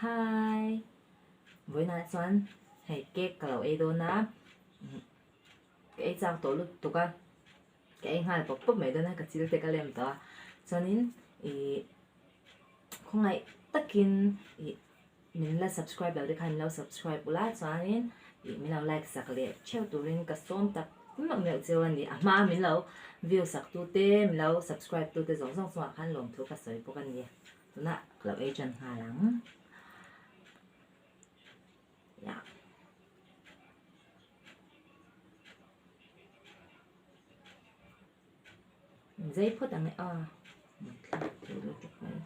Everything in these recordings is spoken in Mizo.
Hi vawiinah chuan hei cake ka lo ei dawn a ka ei chak tawh lutuk a ka ei nghal pawp pawp mai dawn a ka chil te ka lem tawh a chuanin ih khawngaih takin ih min la subscribe lo te khan min lo subscribe ula chuanin ih min lo like sak leh theuh turin ka sawm tak meuh meuh cheu a ni a hma min lo view sak tu te min lo subscribe tu te zawng zawng chungah khan lawmthu ka sawi bawk a ni. Tunah ka lo ei tan nghal ang. Ya. Zai phawt ang e a. Thlak thei lutuk mai.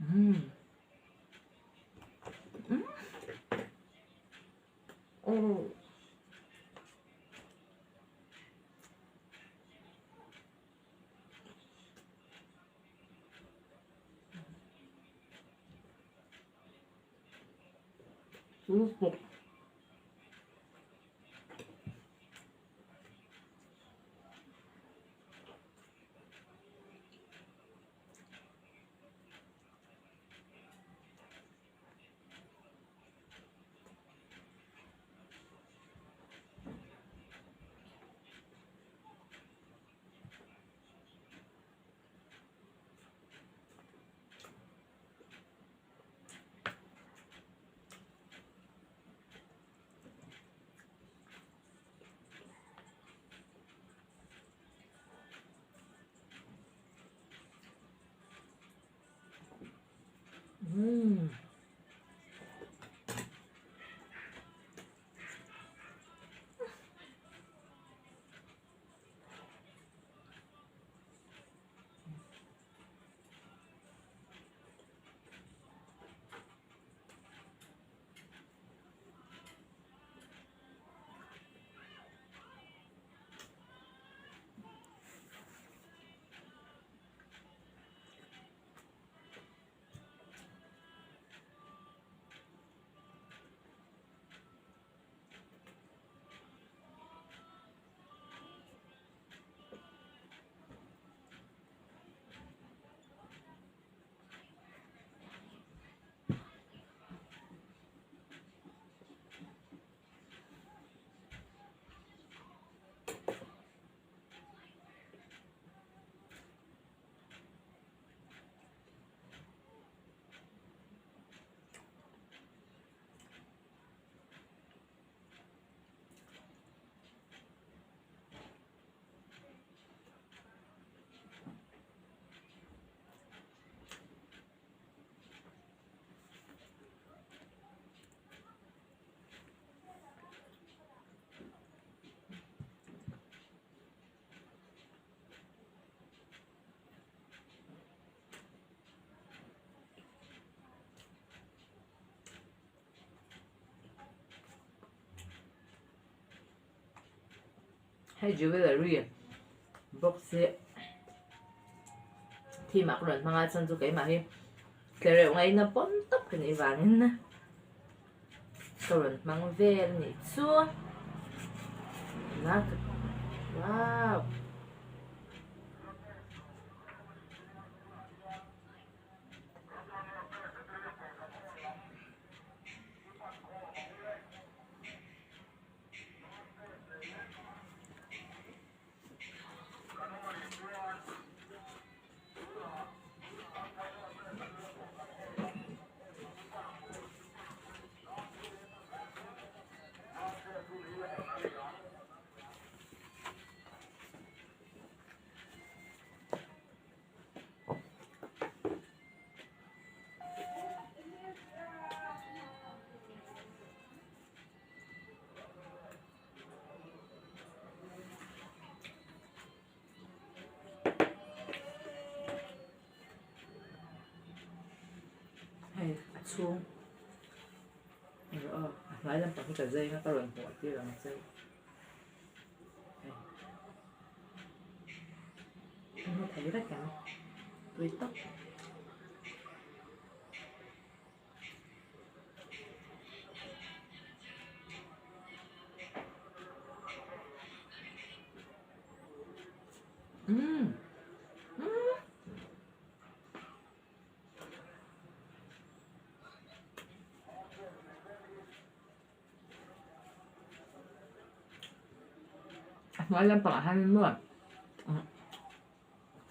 Mm. Mm. Oh. Lutuk. Umm. Hei jewellery box hi theme ah ka rawn hmang a chuan chu keimah hi tlereuh ngaihna pawn tawp ka nih vangin ka rawn hmang vel a nih chu wow. Hei a chhung a hnuai lampang hi ka zai a ka rawn hmuh tir ang che u hei a thei vek ang tui tak. Umm. Umm. hnuai lampangah hian maw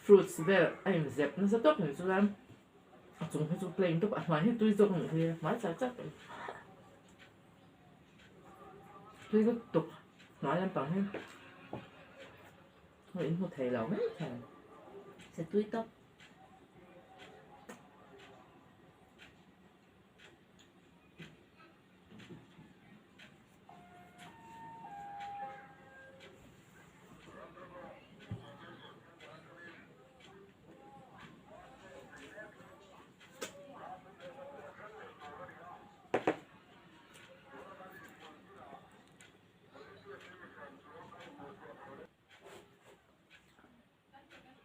fruits vel a inzep nasa tawk ni chuan a chung hi chu plain tawp a hnuai hi tui zawk a nih hi hnuai char char tawh tui lutuk hnuai lampang hi hei in hmu thei lo mai thei se tui tawp.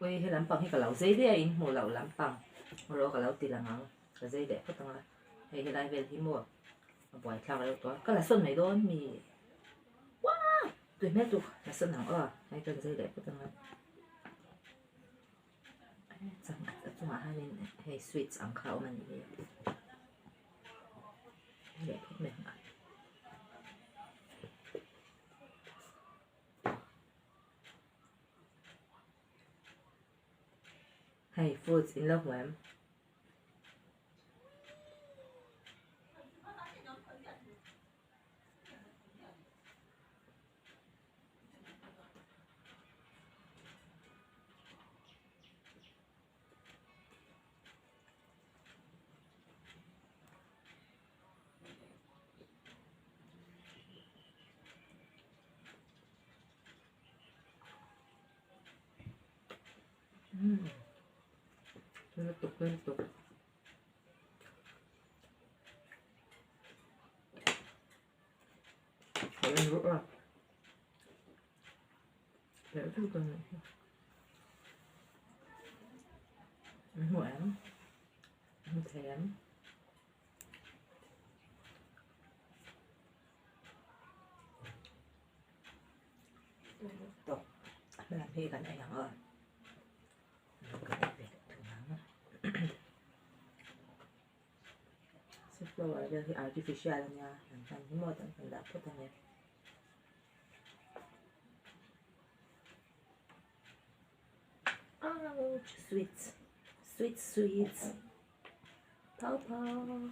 Ui he lampang hi ka lo zei daih a in hmuh loh lampang erawh ka lo ti lang ang ka zei leh phawt ang a hei helai vel hi maw a buaithlak reuh tawh a ka la sawn mai dawn mi uaa tui hmel tuk la sawn ang aw hei ka zei leh phawt ang a a chungah hianin hei sweets ang kha a awm a nih hi leh phawt mai ang a. Hei fruits in lo hmu em? Lutuk lutuk Hmu em? Hmu thei em? Tawp lam hi kan ei ang a kan ei ve leh thung ang sunflower vel hi artificial a nia an hman hi maw tan kan dah phawt ang e. Ouch sweets sweet sweets pau pau.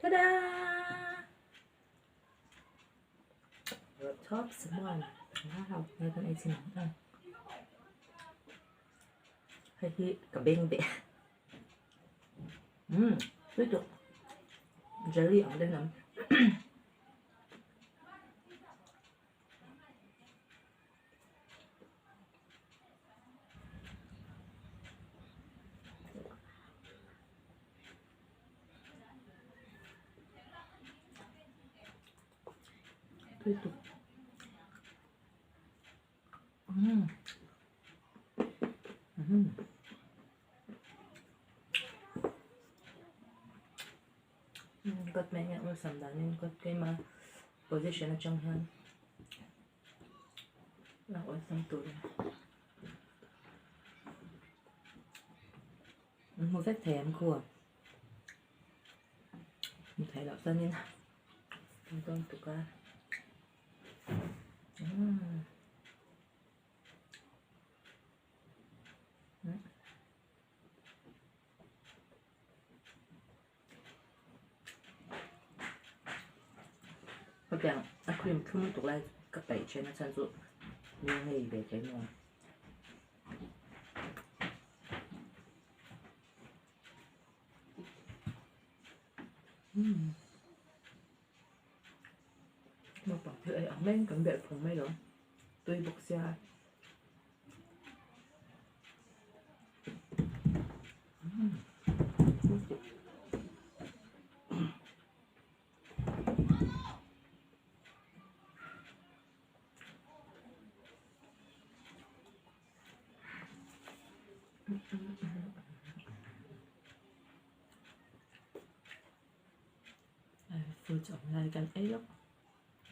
Ta-da! Top someone. Wow, hei kan ei chin ang. Hei hi ka beng beh. Tui tuk. Jelly ang deuh lam. Tui tuk. Cut mai hian awlsam danin cut tlem a position atang hian lak awlsam tur a ni hmu vek thei ang khu hmu theih loh chuanin an dawn tuk a. Hetiang a cream thlum lutuk lai ka paih then a chhan chu mi ngei ve thei maw. Naupang thil ei ang maiin kan belh phung mai lo tui bawk sia. Fruits awm lai kan ei lawk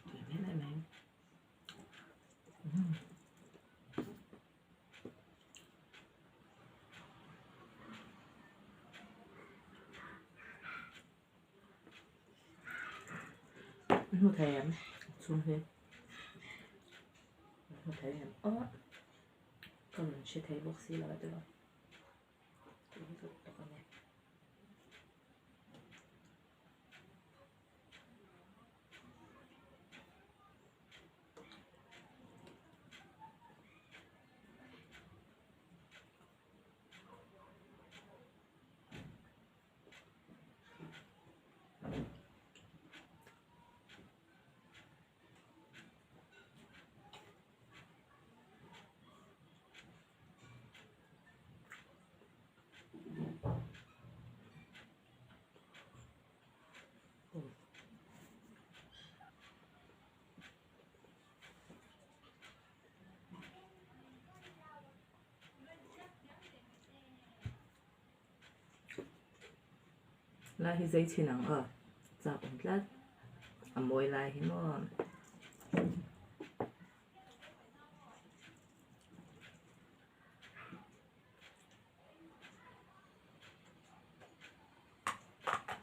tui em em mai. Hmu thei em chhung hi hmu thei em aw ka rawn hre thei bawk si lo a tiraw tui lutuk a ni. Lai hi zei chin ang aw chak awm tlat a mawi lai hi maw.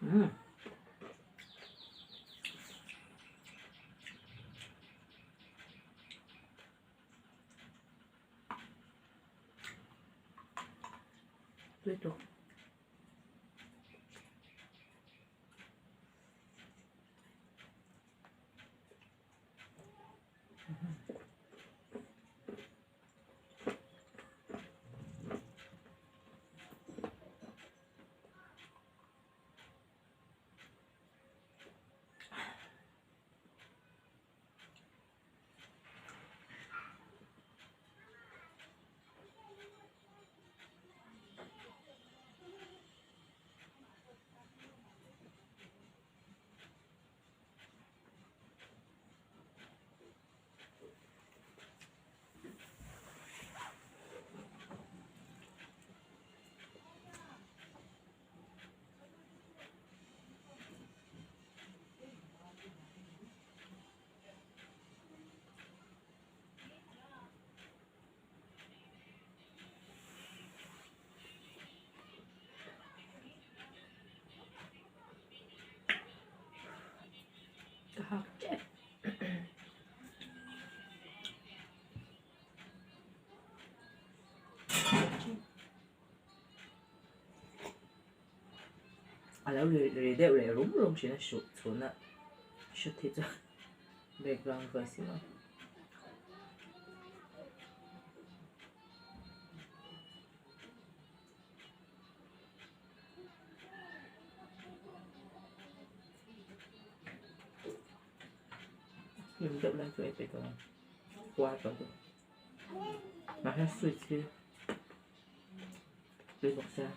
Umm. Tui tuk. Ka hak tep. A lo ri ri deuh leh rum rum thin a hruh chhun a shoot hi chu background voice hi maw. Hlim deuh lai chu ei peih tawh ang kuar tawh chu mahse sweets hi tui bawk sia.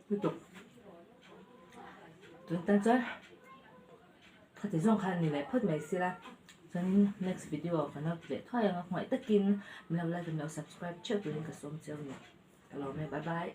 Lutuk tun tan chuan khati zawng khan ni leh phawt mai sila chuanin next video kan lo ti leh thuai ang a hmangaih takin min lo like in min lo subscribe theuh turin ka sawm cheu a ni ka lawm e bye bye.